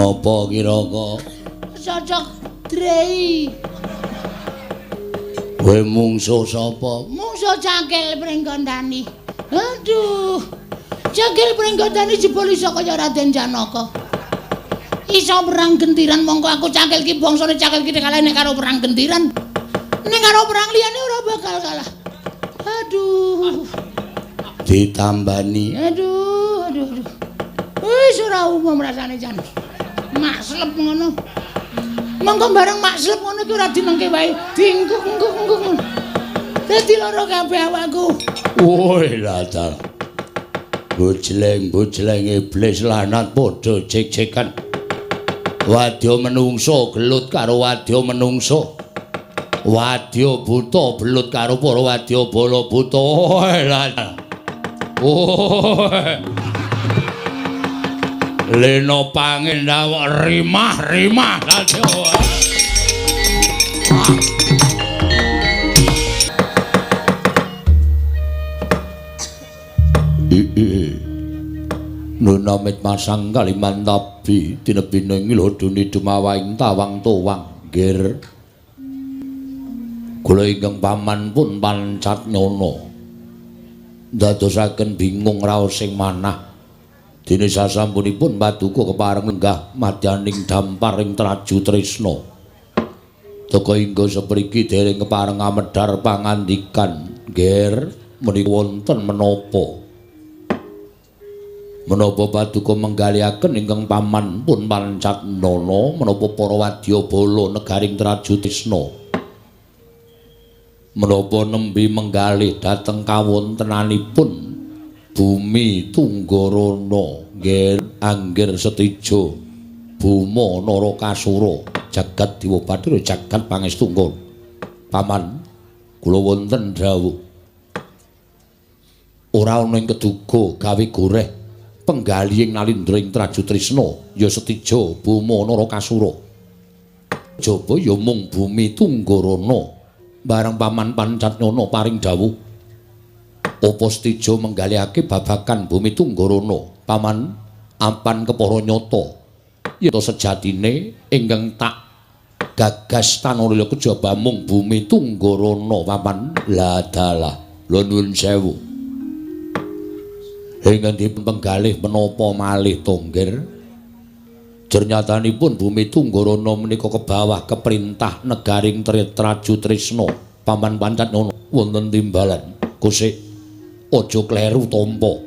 Napa kira-kira? Cocok drei. Kowe mungsuh sapa? Mungsuh Cangkil Pringgondani. Aduh. Cangkil Pringgondani jebul iso kaya Raden Janaka. Iso perang gentiran mongko aku Cangkil ki bangsane Cangkil ki kalah nek karo perang gentiran. Nek karo perang liyane ora bakal kalah. Aduh. Ditambani. Aduh, aduh, aduh. Wis ora umum rasane jan. Makslep ngono. Mongko bareng makslep ngono ki ora dinengke wae, diengkuk-engkuk-engkuk ngono. Dadi lara kabeh awakku. Woi latar. Bojleng-bojleng iblis lanat padha cek-cekan. Wadya menungso gelut karo wadya menungso. Wadya buta belut karo para wadya bala buta. Woi latar. Woi. Lena pangin dawak rimah-rimah dadi. Nunamit masang Kalimantabi tinebining lodone dumawaing tawang towang nggir. Kula ingkang paman pun pancat nyono. Ndadosaken bingung raos sing manah. Dene sasampunipun paduka kepareng lenggah madyaning dampar ing Traju Tresna. Teka hingga sepriki dereng kepareng amedhar pangandikan, nggir menika wonten menapa? Menapa paduka menggalihaken ingkang paman pun pancat nana menapa para wadyabala negaring Traju Tresna? Menapa nembe menggalih dhateng kawontenanipun Bumi Tunggarana nggih anggir setija Buma Narakasura jagat Dewa Bathara jagat pangestu. Paman kula wonten dawuh ora ana ing keduga gawe goreh penggalih ing nalindra ing Traju Tresna ya setija Buma Narakasura jaba ya mung Bumi Tunggarana. Bareng paman Pancatnyana paring dawuh apa setija menggalihake babagan Bumi Tunggarana? Paman ampan kepara nyata yen sejatine ingkang tak gagas tanalila kejaba mung Bumi Tunggarana. Paman ladalah lho nuwun sewu ingkang dipun penggalih menapa malih to nggir? Jernyatanipun Bumi Tunggarana menika kebawah keperintah negaring Traju Tresna. Paman Pancatnyana wonten timbalan kusik aja kleru tampa.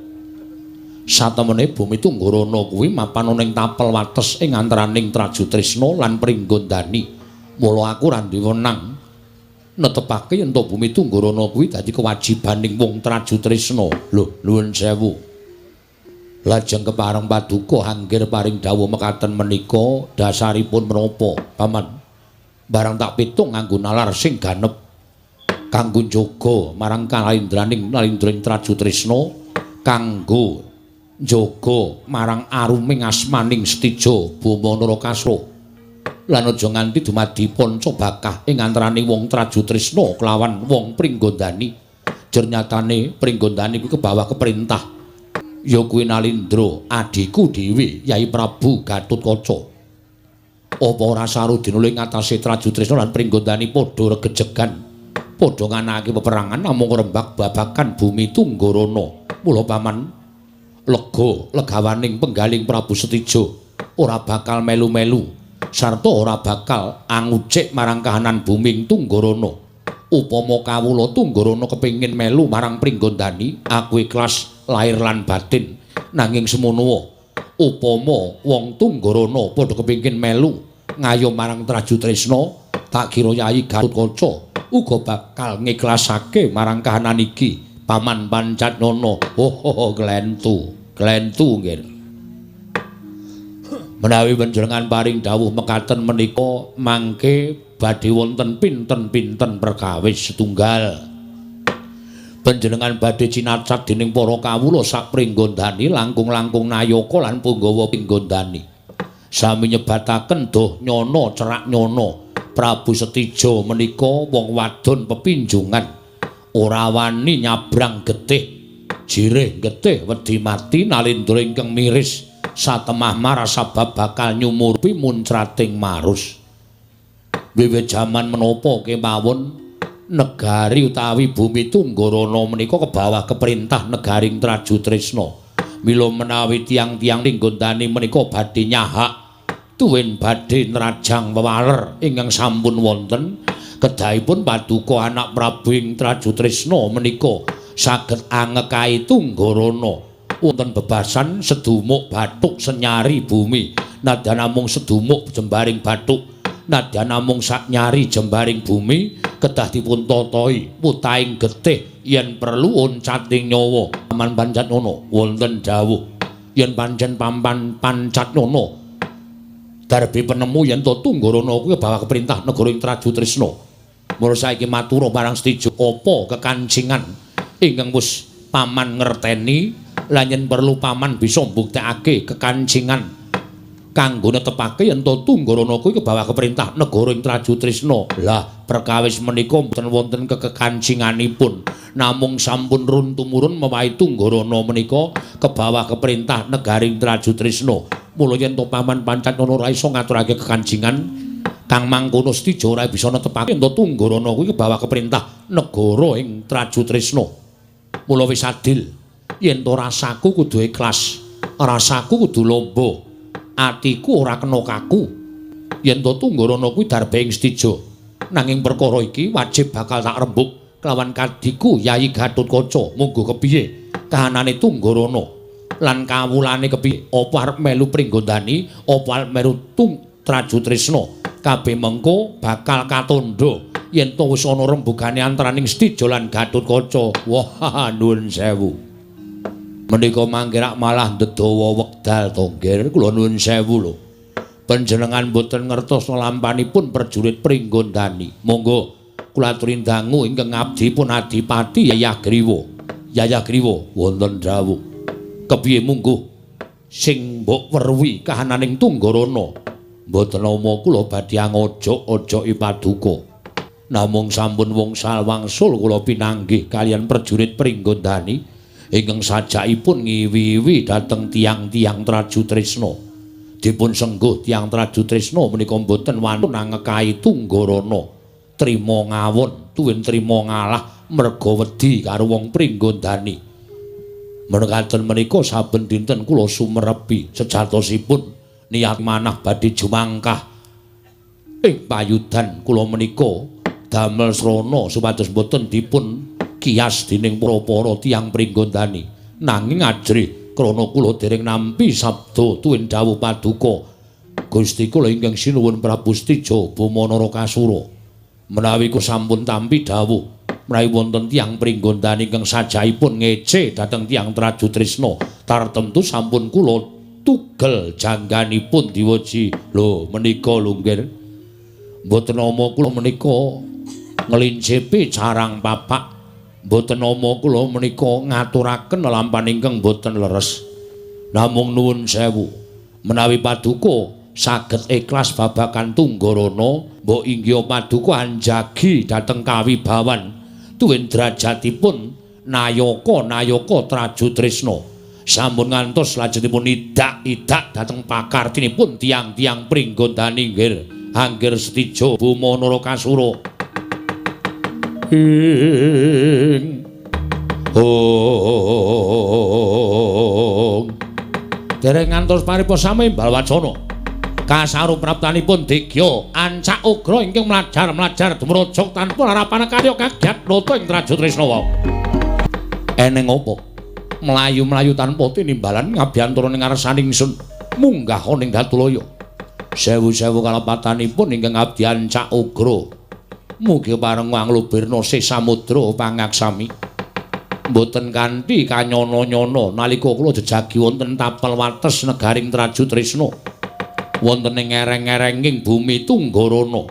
Satemene Bumi Tunggarana kuwi mapan ana ing tapel wates ing antaraning Traju Tresna lan Pringgondani. Mula aku ora duwe wenang netepake yen to Bumi Tunggarana kuwi dadi kewajibaning wong Traju Tresna. Lho, nuwun sewu. Lajeng kepareng paduka anggir paring dawuh mekaten menika dasaripun menapa, Paman? Barang tak pitung nganggo nalar sing ganep kanggo njaga marang kalindraning nalindring Traju Tresna, kanggo njaga marang aruming asmaning setija Buma Narakasura lan aja nganti dumadi panca bakah ing antaraning wong Traju Tresna kelawan wong Pringgondani. Jernyatane Pringgondani kuwi kebawah keperintah ya kuwi Nalindra adhiku dhewe Yai Prabu Gatotkaca. Apa ora sarudina ing ngatasé Traju Tresna lan Pringgondani padha regejegan, padha nganakake peperangan namung ngrembak babagan Bumi Tunggarana. Mula paman lega legawaning penggaling Prabu Setija ora bakal melu-melu sarta ora bakal angucik marang kahanan bumi Tunggarana. Upama kawula Tunggarana kepengin melu marang Pringgondani, aku ikhlas lahir lan batin. Nanging semono upama wong Tunggarana padha kepengin melu ngayom marang Traju Tresna, tak kira Yai Gatotkaca uga bakal ngiklasake marang kahanan iki. Paman Pancatnyana, oh klentu, klentu nggih. Menawi panjenengan paring dawuh mekaten menika mangke badhe wonten pinten-pinten perkawis setunggal. Panjenengan badhe cinacat dening para kawula sak Pringgondani langkung-langkung nayaka lan punggawa Pringgondani. Sami nyebataken doh nyono cerak nyono Prabu Setija menika wong wadon pepinjungan ora wani nyabrang getih jirih getih wedi mati nalindra ingkang miris Satemah maras sabab bakal nyumurpi muncrating marus. Wiwit jaman menapa kemawon negari utawi bumi Tunggarana menika kebawah keperintah negaring Trajutrisna. Mila menawi tiyang-tiyang Pringgondani menika badhe nyahak tuwin badhe nrajang wewaler ingkang sampun wonten, kedahipun paduka anak Prabu ing Trajutrisna menika saged angekahi Tunggarana. Wonten bebasan sedumuk bathuk senyari bumi, nadyan namung sedumuk jembaring bathuk, nadyan namung saknyari jembaring bumi kedah dipun tatahi putahing getih yen perlu oncating nyawa. Paman Pancatnana wonten dawuh yen pancen paman Pancatnana darbe penemu yen to Tunggarana kuwi bawa keperintah negara ing Trajutrisna. Mula saiki matura marang Setija apa kekancingan ingkang wis paman ngerteni lan yen perlu paman bisa mbuktekake kekancingan kanggo netepake yen to Tunggarana kuwi kebawa keperintah negara ing Trajutrisna. Lah perkawis menika mboten wonten kekekancinganipun, namung sampun run tumurun mewahi Tunggarana menika kebawa keperintah negaring Trajutrisna. Mula yen to paman Pancatnana ora iso ngaturake kekancingan kang mangkono, Setija ora bisa netepake yen to Tunggarana kuwi kebawa keperintah negara ing Trajutrisna. Mula wis adil yen to rasaku kudu ikhlas, rasaku kudu lomba, atiku ora kena kaku yen to Tunggarana kuwi darbe ing Setija. Nanging perkara iki wajib bakal tak rembug kelawan kadiku Yayi Gatotkaca. Monggo kepiye kahanane Tunggarana lan kawulane kepiye, apa arep melu Pringgondani apa arep melu Trajutrisna, kabeh mengko bakal katandha yen to wis ana rembugane antaraning Setija lan Gatotkaca. Wah, nuwun sewu. Menika mangke rak malah ndedawa wekdal to, nggih. Kula nuwun sewu lho. Panjenengan mboten ngertos lampanipun prajurit Pringgondani. Monggo kula aturi dangu ingkang abdi pun Adipati Yayah Griwa. Yayah Griwa wonten dawuh. Kepiye mungguh sing mbok weruhi kahananing Tunggarana? Mboten nama kula badhe angojok-ojoki paduka. Namung sampun wngsal wangsul kula pinanggih kaliyan prajurit Pringgondani ingkang sajakipun ngiwi-iwi dhateng tiyang-tiyang Trajutrisna. Dipun sengguh tiyang Trajutrisna menika mboten wantun angekahi Tunggarana. Trima ngawon tuwin trima ngalah merga wedi karo wong Pringgondani. Mekaten menika saben dinten kula sumerepi sejatosipun niat manah badhe jumangkah ing payudan kula menika damel srana supados mboten dipun kias dening para-para tiyang Pringgondani. Nanging ajrih krana kula dereng nampi sabda tuwin dawuh paduka Gusti kula ingkang sinuwun Prabu Setija Bama Narakasura. Menawi kula sampun tampi dawuh menawi wonten tiyang Pringgondani ingkang sajaipun ngece dhateng tiyang Trajutrisna, tartemtu sampun kula tugel jangganipun diweji. Lho menika lho nggih, mboten nama kula menika nglincepi carang papak, mboten nama kula menika ngaturaken lelampahan ingkang mboten leres. Namung nuwun sewu menawi paduka saged ikhlas babagan Tunggarana, mbok inggih paduka anjagi dhateng kawibawan tuwin derajatipun nayaka-nayaka Trajutrisna. Sampun ngantos lajengipun idak-idak dhateng pakartinipun tiyang-tiyang Pringgondani nggih. Angger Setija Bama Narakasura. Ing ong dereng ngantos paripa sami balwacana. Kasaru praptanipun Digya ancak ugra ingkang mlajar-mlajar dumrojog tanpa larapan karya kagiat nata ing Trajutrisna wau. Eneng apa? Mlayu-mlayu tanpa tinimbalan ngabiyantara ning ngarsaning ingsun munggah ning Datulaya. Sewu-sewu kalepatanipun ingkang abdi ancak ugra. Mugi pareng anglubirna sih samudra pangaksami. Mboten kanthi kanyana-nyana nalika kula jejagi wonten tapel wates negaring Trajutrisna. Wonten ing ereng-erenging bumi Tunggarana.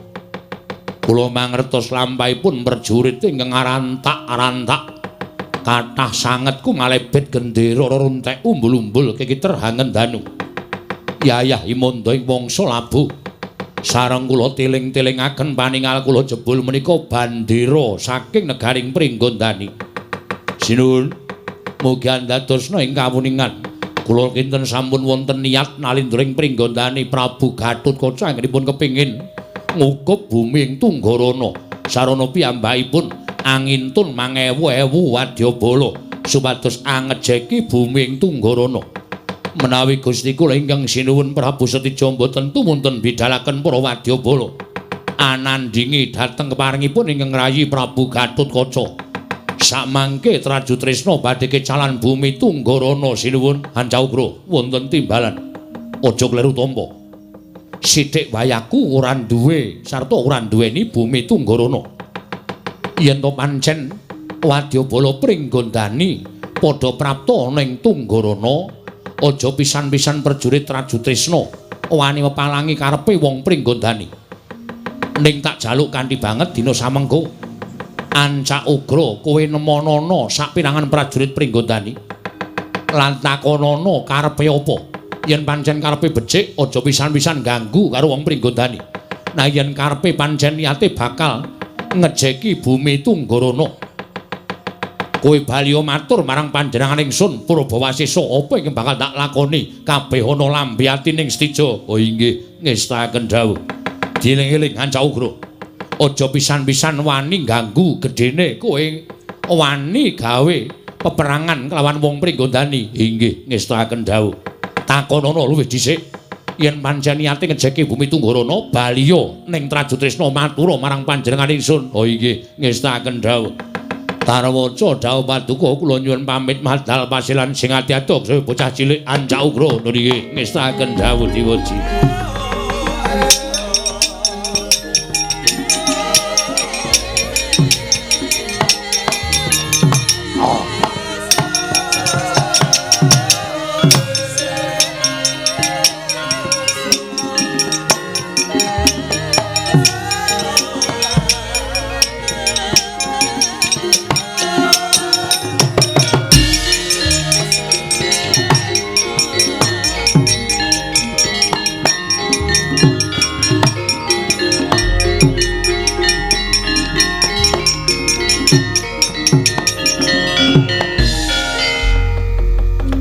Kula mangertos lampahipun prajurit ingkang arantak-arantak. Kathah sanget kumalebet gendera runtek umbul-umbul kekiter hangen danu. Yayah Imanda ing wangsa labuh. Sareng kula tiling-tilingaken paningal kula jebul menika bandera saking negaring Pringgondani. Sinuwun, mugi andadosna ing kawuningan. Kula kinten sampun wonten niat nalindring Pringgondani Prabu Gatotkaca anggenipun kepingin ngukup bumi ing Tunggarana. Sarana piyambakipun angintun mangewu-ewu wadyabala supados angejeki bumi ing Tunggarana. Menawi Gusti kula ingkang sinuwun Prabu Setija mboten tumunten bidalaken para wadyabala anandhingi dhateng keparengipun ingkang rayi Prabu Gatotkaca. Samangke Trajutrisna badhe kecalan bumi Tunggarana sinuwun Hancaugra wonten timbalan. Aja kleru tampa. Sithik wayaku ora duwe sarta ora duweni bumi Tunggarana. Yen to pancen wadyabala Pringgondani padha prapta ana ing Tunggarana, aja pisan-pisan prajurit Trajutrisna wani mepalangi karepe wong Pringgondani. Ning tak jaluk kanthi banget dina samengko Ancak Ugra kowe nemonana sapirangan prajurit Pringgondani lan takonana karepe apa. Yen pancen karepe becik aja pisan-pisan ganggu karo wong Pringgondani. Nah yen karepe pancen niate bakal ngejeki bumi Tunggarana, kowe baliya matur marang panjenengan ingsun Purbawasesa apa ingkang bakal tak lakoni kabeh ana lambe atining Setija. Oh inggih, ngestakaken dawuh. Dieling-eling Ancak Ugra, aja pisan-pisan wani ganggu gedene kowe wani gawe peperangan kelawan wong Pringgondani. Inggih, ngestakaken dawuh. Takonana luwih dhisik yen pancen niate ngejeki bumi Tunggarana baliya ning Trajutrisna matura marang panjenengan ingsun. Oh inggih, ngestakaken dawuh. Tarwaca dawuh paduka kula nyuwun pamit madal pasilan sing ati-ati saya bocah cilik Ancak Ugra. Nggih, ngestakaken dawuh diwoji.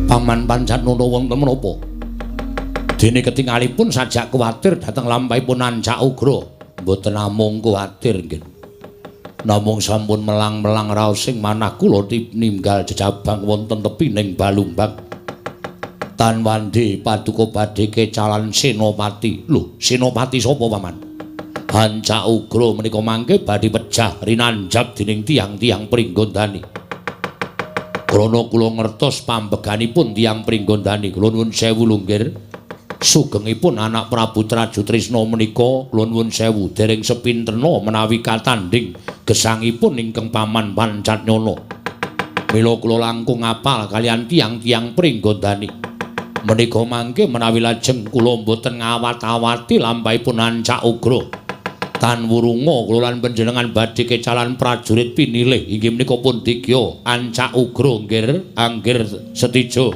Paman Pancatnana wonten menapa? Dene ketingalipun sajak kuwatir dhateng lampahipun Ancak Ugra. Mboten namung kuwatir nggih. Namung sampun melang-melang raosing manah kula tininggal jejabang wonten tepining Balumbang. Tan wandi paduka badhe kecalan Senopati. Lho, Senopati sapa, Paman? Ancak Ugra menika mangke badhe pejah rinanjab dening tiyang-tiyang Pringgondani. Krana kula ngertos pambeganipun tiyang Pringgondani, kula nuwun sewu lunggir. Sugengipun anak Prabu Trajutrisna menika kula nuwun sewu dereng sepintena menawi katandhing gesangipun ingkang Paman Pancatnyana. Mila kula langkung apal kaliyan tiyang-tiyang Pringgondani. Menika mangke menawi lajeng kula mboten ngawat-awati lampahipun Ancak Ugra. Tan wurunga kula lan panjenengan badhe kecalan prajurit pinilih inggih menika pun digya Ancak Ugra nggir anggir Setija.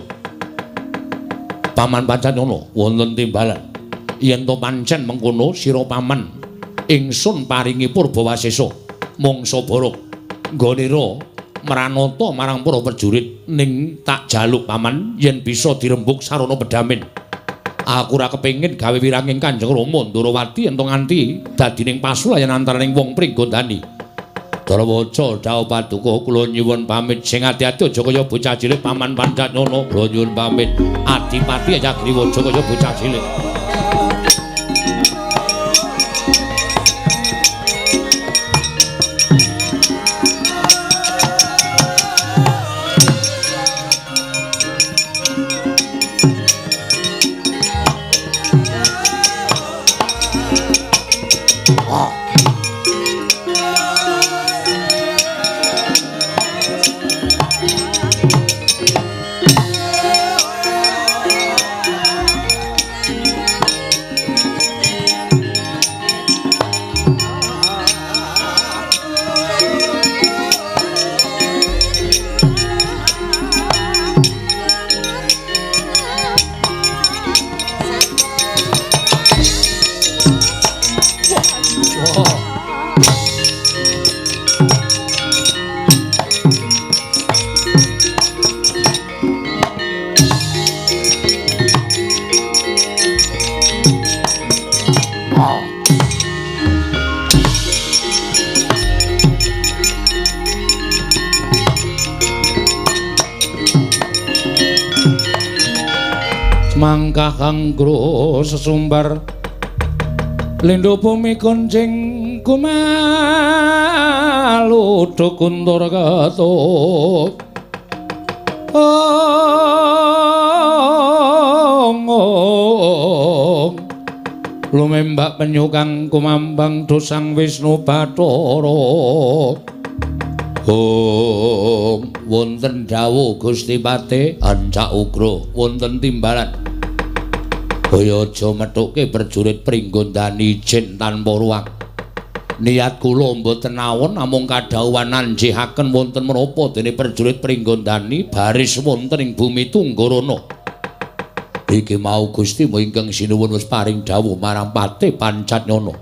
Paman Pancatnyana wonten timbalan. Yen to pancen mengkono sira paman ingsun paringi Purbawasesa mangsa borok nggonira mranata marang para prajurit ning tak jaluk paman yen bisa dirembug sarana pedamen. Aku ora kepengin gawe wiranging Kanjeng Rama Ndorowati ento nganti dadining pasulayan antaraning wong Pringgondani. Darawaca dawuh paduka kula nyuwun pamit sing ati-ati aja kaya bocah cilik Paman Pancatnyana. Kula nyuwun pamit Adipati Ayagriwa aja kaya bocah cilik. Mangkah anggra sesumbar lindho bumi konjing kumaluduk kuntur ketuk ong ong lumembak penyu kang kumambang dosang Wisnu Bathara. Om wonten dawuh Gusti Patih Ancak Ugra wonten timbalan. Kaya aja methuke prajurit Pringgondani ijin tanpa ruang. Niat kula mboten awon namung kadhawuhan anjihaken wonten menapa dene prajurit Pringgondani baris wonten ing bumi Tunggarana. Iki mau Gusti ingkang sinuwun wis paring dawuh marang Patih Pancatnyana.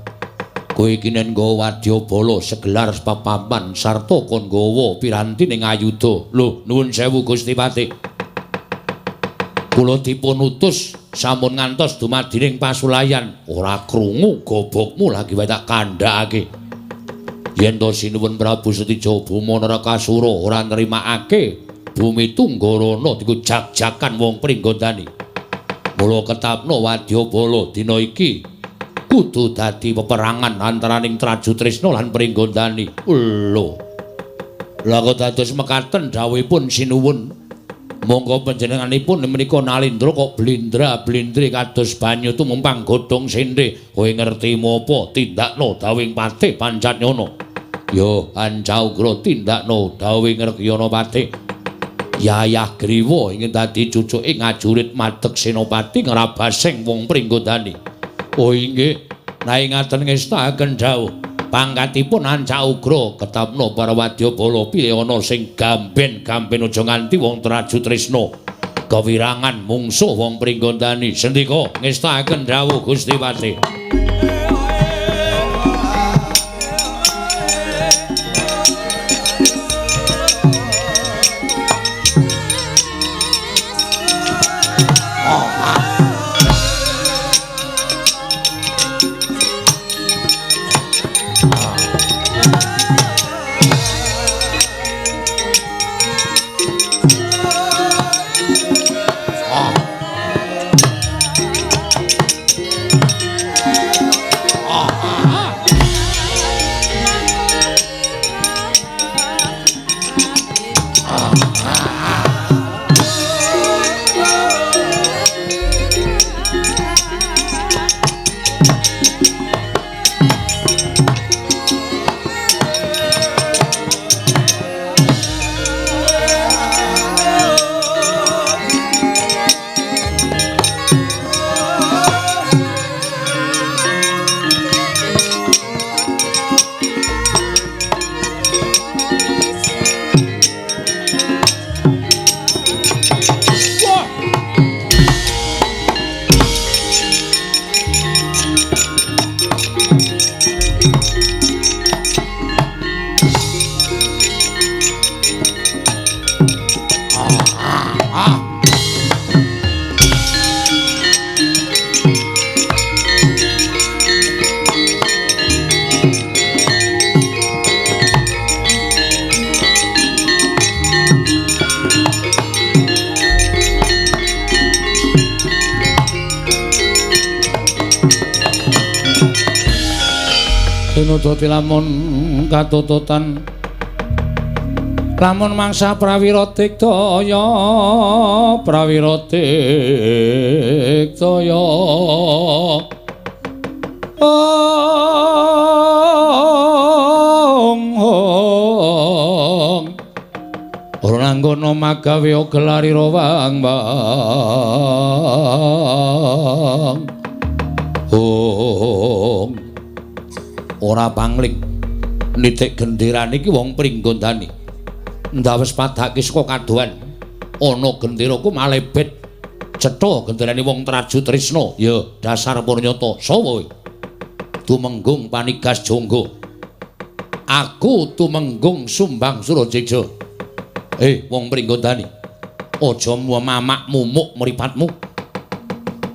Kowe iki nen nggawa wadyabala segelar papapan sarta kon nggawa piranti ning ayuda. Lho nuwun sewu Gusti Patih. Kula dipun utus sampun ngantos dumadining pasulayan. Ora krungu gobokmu lagi wae tak kandhakake. Yen to sinuwun Prabu Setija Bhuma Narakasura ora nrimakake bumi Tunggarana diku jak-jakan wong Pringgondani. Mula ketapno wadyabala dina iki kudu dadi peperangan antaraning Trajutrisna lan Pringgondani. Lho. Lah kok dados mekaten dawuhipun sinuwun. Monggo panjenenganipun menika nalindra kok blindra-blindri kados banyu tumempang godhong sendhe. Kowe ngerti apa tindakno dawuhing Patih Pancatnyana? Yo Ancaugra tindakno dawuhing Regyana Patih. Yayah Griwa ingin dadi cucuke ngajurit madeg senopati ngrabasing wong Pringgondani. Oh inggih, naing ngaten ngestakaken dawuh. Pangkatipun Ancaugra ketapno para wadyabala pilih ana sing gamben-gamben aja nganti wong Trajutrisna kewirangan mungsuh wong Pringgondani. Sendika ngestakaken dawuh Gusti Patih. Tinudhuti lamun katututan lamun mangsa prawira digdaya prawira digdaya ong ong ora nanggono magawe gelari rawang bang ong ora pangling nitik genderane iki wong Pringgondani ndawes padake saka kadohan ana genderaku malebet cetha genderane wong Trajutrisna ya dasar purnyata sapa kowe Tumenggung Panigas Jonggo aku Tumenggung Sumbang Surajeksa wong Pringgondani aja mamak mumuk mripatmu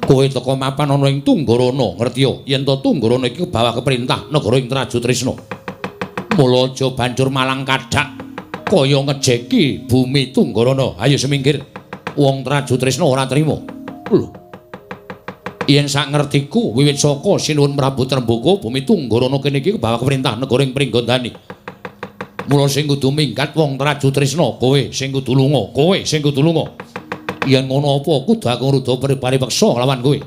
Kowe teka mapan ana ing Tunggarana, ngerti ya? Yen to Tunggarana iki bawah keperintah negara ing Trajutrisna. Mula aja banjur malang kadhak kaya ngejeki bumi Tunggarana. Ayo semingkir. Wong Trajutrisna ora trima. Lho. Yen sak ngertiku wiwit saka Sinuwun Prabu Trembaka bumi Tunggarana kene iki bawah keperintah negara ing Pringgondani. Mula sing kudu minggat wong Trajutrisna, kowe sing kudu lunga, kowe sing kudu lunga. Yen ngono apa kudu aku ngruda paripeksa lawan kowe.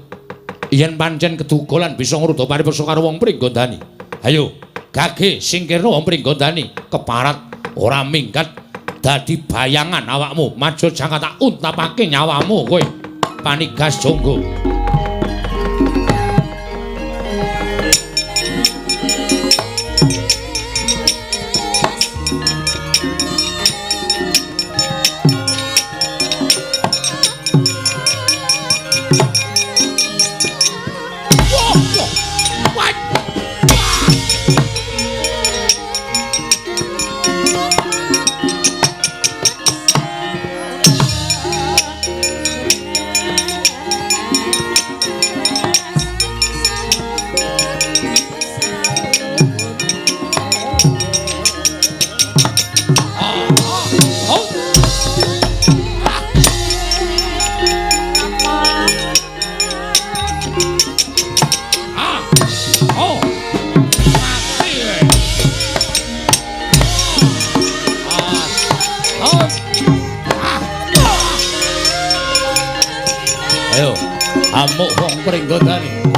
Yen pancen keduga lan bisa ngruda paripeksa karo wong Pringgondani. Ayo, gage singkirna wong Pringgondani, keparat ora minggat dadi bayangan awakmu. Maju jangka tak untapake nyawamu kowe. Panigas Jonggo. Ayo, amuk wong Pringgondani.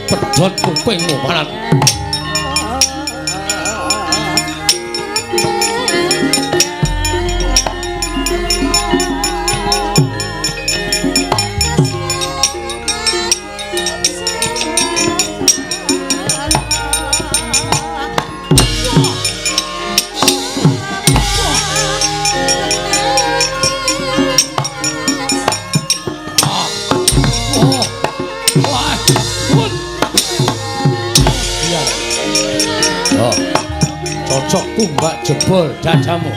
Pedhot kupingmu malah. Cocok tumbak jebol dadamu.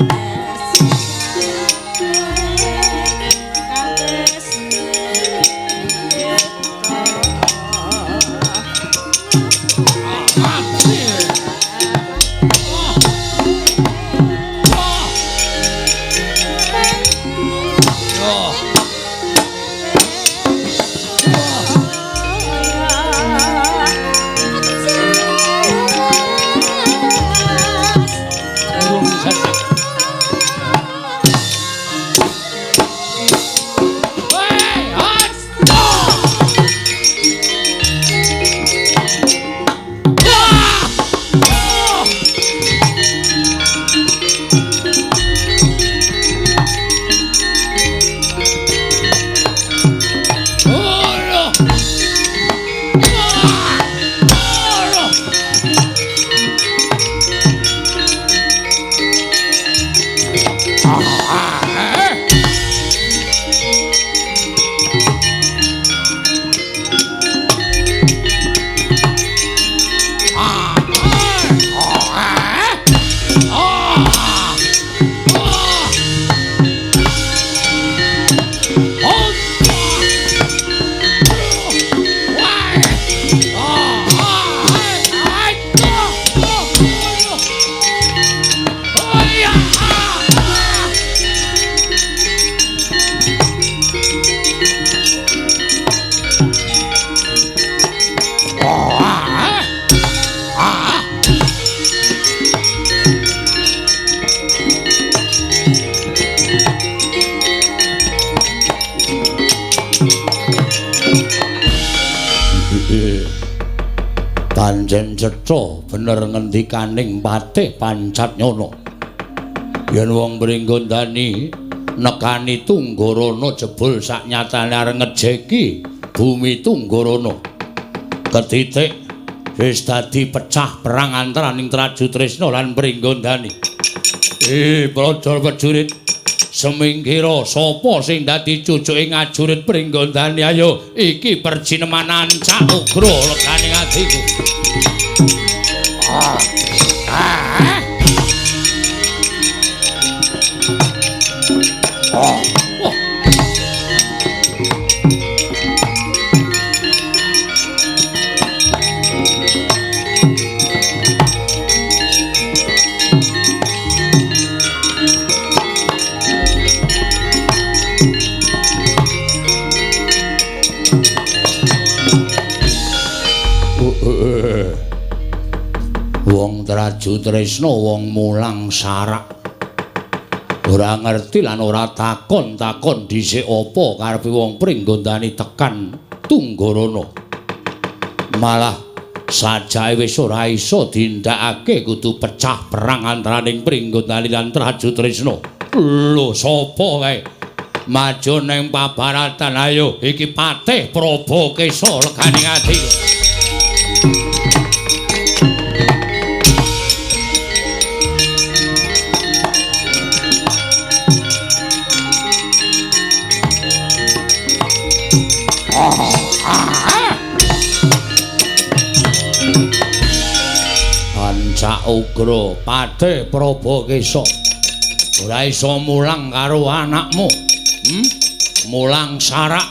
Pancen cetha bener ngendikaning Patih Pancatnyana. Yen wong Pringgondani nekani Tunggarana jebul saknyatane arep ngejeki bumi Tunggarana. Ketitik wis dadi pecah perang antaraning Trajutrisna lan Pringgondani. Praja prajurit, semingkira sapa sing dadi cucuke ngajurit Pringgondani? Ayo, iki perjineman ancak ugra legane atiku. Wong Trajutrisna wong mulang sarak. Ora ngerti lan ora takon-takon dhisik apa karepe wong Pringgondani tekan Tunggarana. Malah sajake wis ora iso dindakake kudu pecah perang antaraning Pringgondani lan Trajutrisna. Lho sapa kae? Maju ning pabaratan ayo iki Patih Prabakesa legane ati. Ancak ugra Patih Prabakesa ora iso mulang karo anakmu. Mulang sarak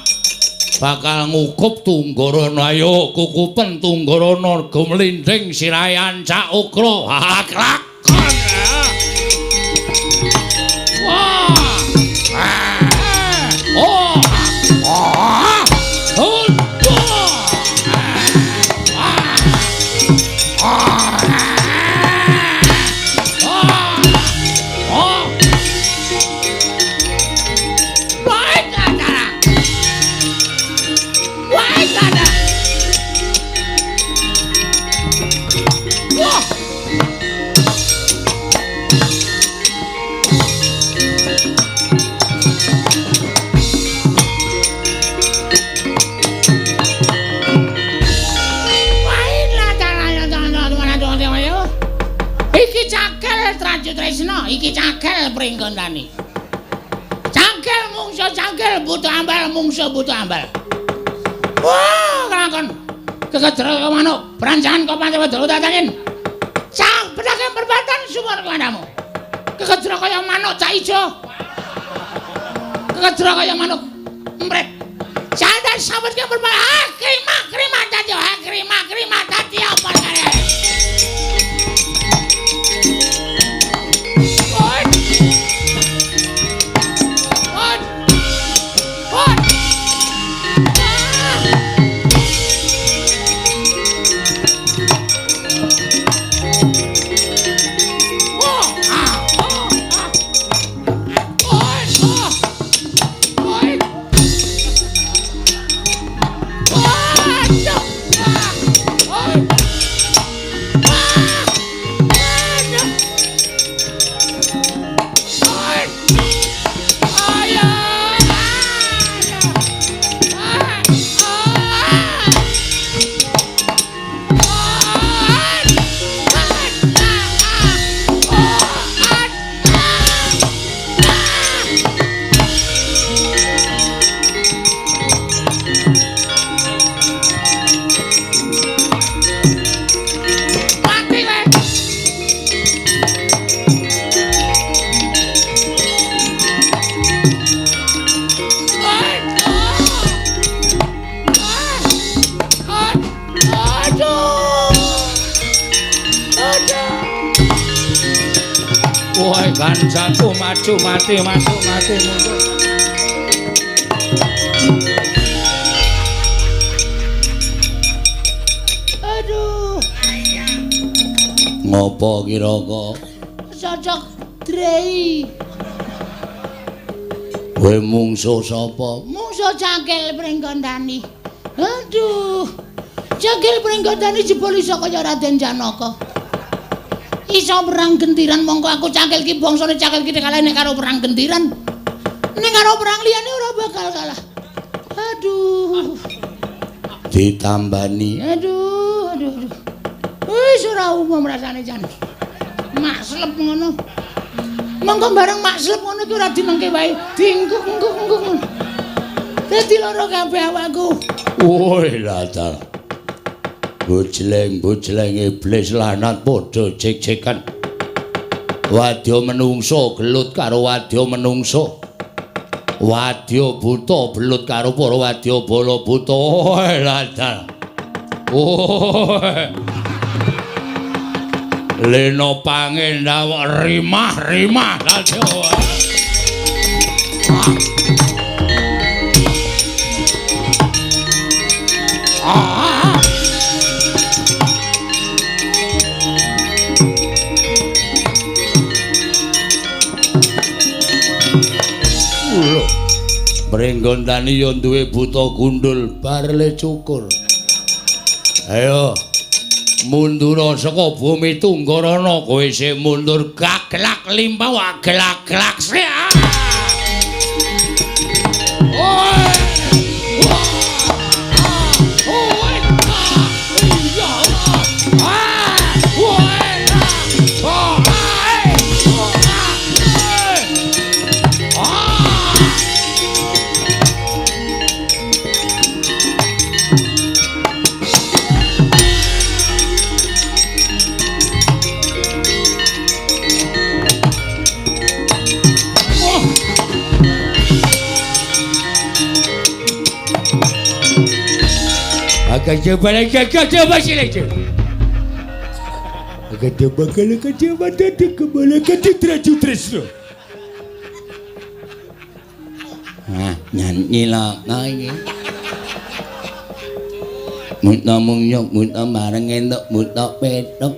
bakal ngukup Tunggarana. Ayo kukupen Tunggarana gumlinding sirahe ancak ugra. Ha klakon. Wah. Oh. Ah. Oh. Tresna iki cagel Pringgondani. Cagel mungsu cagel butuh ambal mungsu butuh ambal. Wah, kelakon. Kekedra manuk, branjangan kok pancen wedok tatangin. Cak bedake perbatan sumur kandhamu. Kekedra kaya manuk cak ijo. Kekedra kaya manuk empret. Jangan sambet ke perbatan. Ah, krimak krimak dadi, ah krimak krimak dadi apa kare. Woi kancaku maju mati masuk mati mundur. Aduh. Ngopo kira-kira? Cocok drei. Kowe mungsuh sapa? Mungsuh Cangkel Pringgondani. Aduh. Cakil Pringgondani jebul iso kaya Raden Janaka. Iso perang gentiran mongko aku cakil ki bangsane cakil ki kalah nek karo perang gentiran. Nek karo perang liyane ora bakal kalah. Aduh. Ditambani. Aduh, aduh, aduh. Wis ora umum rasane jan. Makslep ngono. Mongko bareng makslep ngono ki ora dinengke wae, diengkuk-engkuk-engkuk. Dadi lara kabeh awakku. Woi latar. Bojleng-bojleng iblis lanat padha jek-jekan. Wadya menungso gelut karo wadya menungso. Wadya buta belut karo para wadya bala buta. Woi latar. Woi. Lena pangendawa rimah-rimah ladya. Pringgondani ya duwe buta gundul barle cukur. Ayo mundura saka bumi Tunggarana, kowe isih mundur gaglak limpah waglak-glak sih. Nyanyi lah iki. Muta mungyuk muta bareng entuk muta petuk.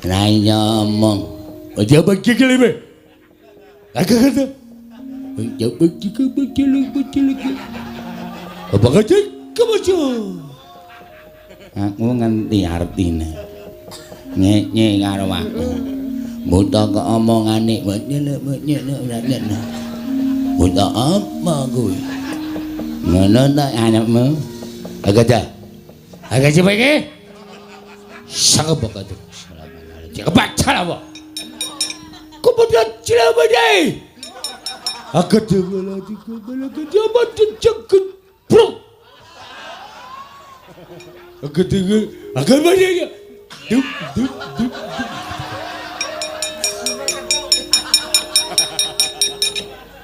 Ra nyomong. Aja bagi kelime. Agak-agak. Aja bagi bagi. Apa kaca? Kebaca. Aku ngerti artine. Nyenye karo aku. Buta kok omongane nyelek. Buta apa kuwi? Ngono ta anakmu? Agak dah. Agak coba iki. Sangat bakat. Kebaca apa? Kemudian cilabadai. Agak coba lagi coba cekut. Bro. Agak banyak. Dup dup dup.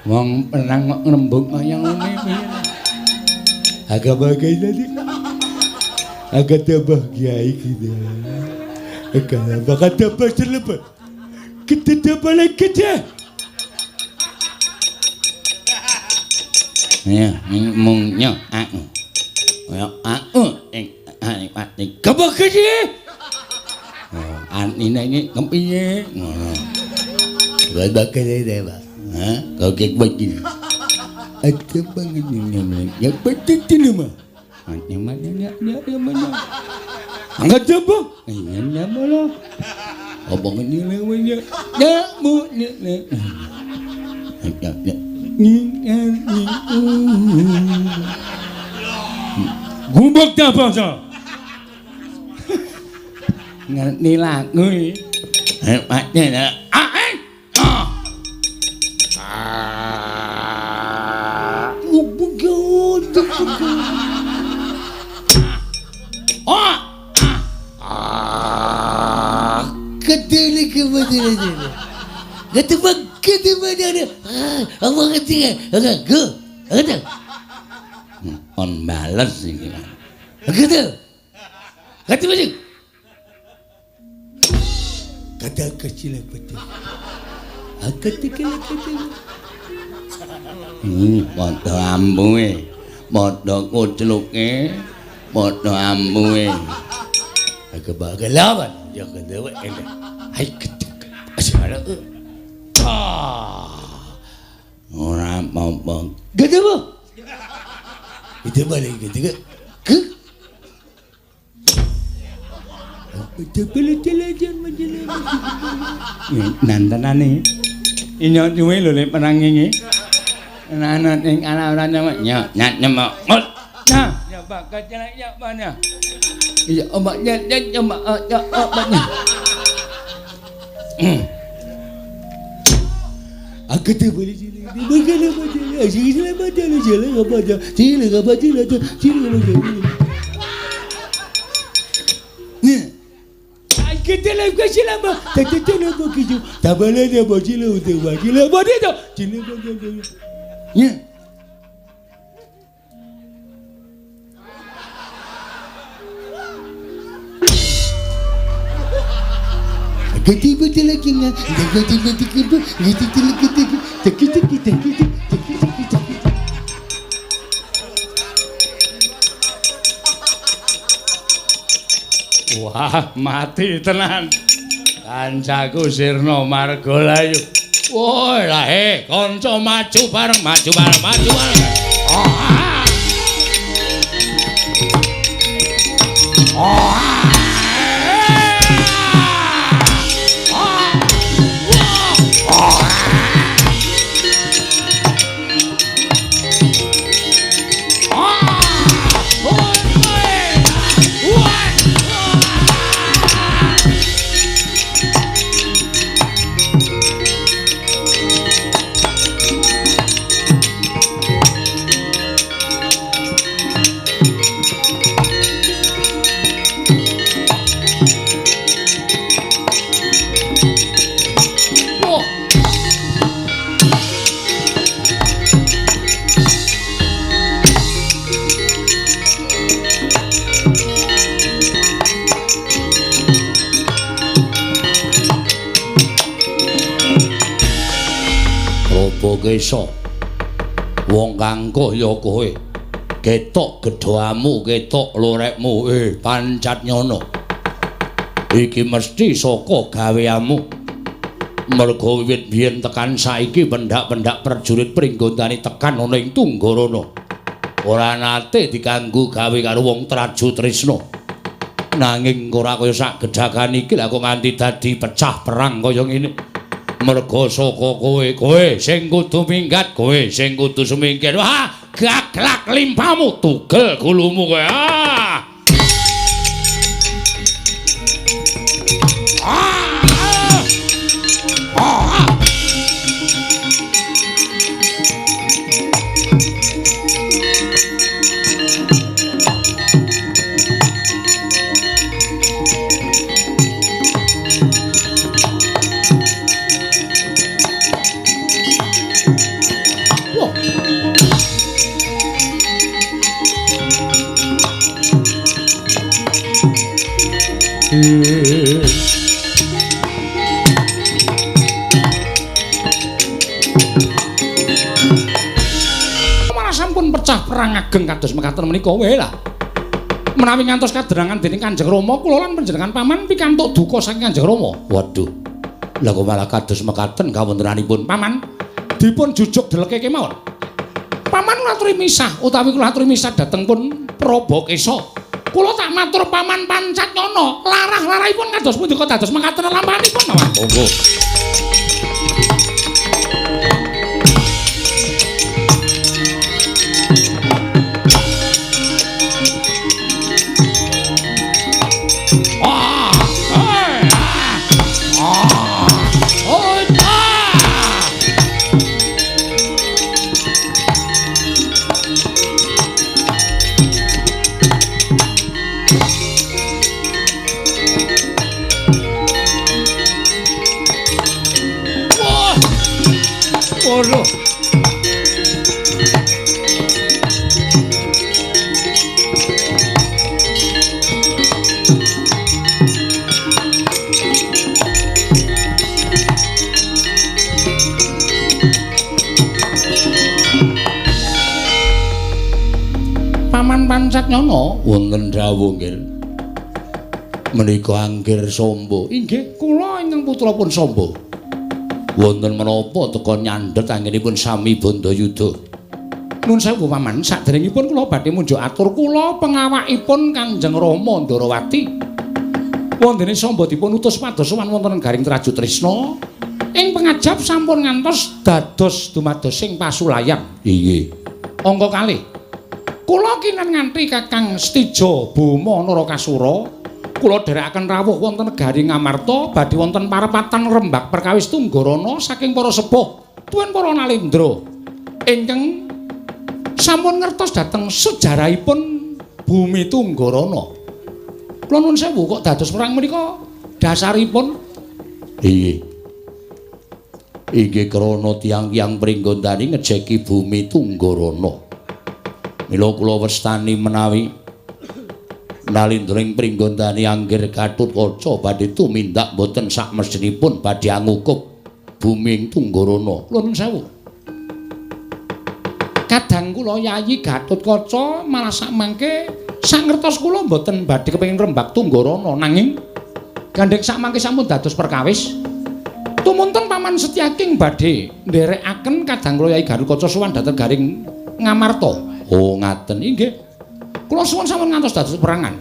Wong perang kok ngrembug kaya ngene piye. Agak bagai tadi. Agak tambah kiai kita. Agak bakal tambah terlepas. Kita tambah lagi kita. Ya, mungnya aku. Ya aku ing ati kebekesi. Antine iki kepiye ngono. Bakal dhewe, Pak. Hah? Kok bagi. Ada bangun ya betul mah. Ante mana ya ya mana. Angkat coba. Iya bola. Abang ini lewatnya. Ya bu ne ne. Ya ya. Gumbok ta bangsa. Ngerti lagu iki. Hebatnya. On bales iki. Gitu. Kata balik. Kata kecil betul. Kata kecil. Padha ampuhe, padha kucluke, padha ampuhe. Kebagelawan ya kedewe ele. Hai ketek. Asal. Ora apa-apa. Gede apa? Itu balik gitu. Ke. Nantenane. Inyo duwe lho lek perang iki. Ana ning ala ora nyemek nyak nyemek. Nah, ya Pak kecil ya mana. Iya, omak nyet nyet omak ya omaknya. Aku tuh boleh sini. Bagaimana macam sini macam sini apa aja. Sini apa sini aja. Sini apa. Nih. Aku tuh lagi sini apa? Tak apa gitu. Tak boleh dia bawa sini untuk bawa sini apa dia tu? Sini apa dia? Nih. Gede betul lagi nggak? Gede betul gede gede gede gede gede gede gede gede. Wah, mati tenan. Kancaku sirna margalayu. Woi lah kanca maju bareng, maju bareng, maju bareng. Oh. Oh. Kesa wong kangkuh ya kowe ketok gedhamu ketok lorekmu pancat nyono iki mesti saka gaweanmu mergo wiwit biyen tekan saiki pendak-pendak prajurit Pringgondani tekan ana ing Tunggarana ora nate diganggu gawe karo wong Traju Trisna nanging ora kaya sak gedhakan iki lha kok nganti dadi pecah perang kaya ngene. Mergo saka kowe, kowe sing kudu minggat, kowe sing kudu sumingkir. Wah, gaglak limpamu, tugel gulumu kowe. Ah. Ah. Ah. Malah sampun pecah perang ageng kados mekaten menika wae lah. Menawi ngantos kadherangan dening Kanjeng Rama kula lan panjenengan paman pikantuk duka saking Kanjeng Rama. Waduh. Lah kok malah kados mekaten kawontenanipun paman dipun jujuk deleke kemawon. Paman kula aturi misah utawi kula aturi misah dhateng pun Prabokesa. Kula tak matur paman pancat nyono, larah-larahipun kados pundi kok dados mekaten lampahanipun paman. Monggo. Paman Pancat Nyono wonten dawuh nggih. Menika Anggir Sombo. Inggih, kula ingkang putra pun Sombo. Wonten menapa teka nyandhet anggenipun sami Bandayuda. Nun sewu paman, saderengipun kula badhe munjuk atur kula pengawakipun Kanjeng Rama Ndarawati. Wondene Samba dipun utus pados sowan wonten Garing Trajutrisna. Ing pengajap sampun ngantos dados dumadosing pasulayan. Inggih. Angka kalih. Kula kinten nganti Kakang Setija Boma Narakasura. Kula dherekaken rawuh wonten negari Ngamarta badhe wonten parepatan rembag perkawis Tunggarana saking para sepuh tuwin para nalendra ingkang sampun ngertos dhateng sejarahipun bumi Tunggarana. Kula nuwun sewu kok dados perang menika dasaripun? Inggih. Inggih krana tiyang-tiyang Pringgondani ngejeki bumi Tunggarana. Mila kula wastani menawi nalindra ing Pringgondani anggir Gatotkaca badhe tumindak boten sakmestinipun badhe angukup bumi ing Tunggarana. Kula nuwun sewu. Kadang kula Yayi Gatotkaca malah sakmangke sangertos kula mboten badhe kepengin rembag Tunggarana, nanging gandheng sakmangke sampun dados perkawis. Tumunten Paman Setyaking badhe nderekaken kadang kula Yayi Gatotkaca sowan dhateng Garing Ngamarta. Oh ngaten inggih. Kula suwun sampun ngantos dados perangan.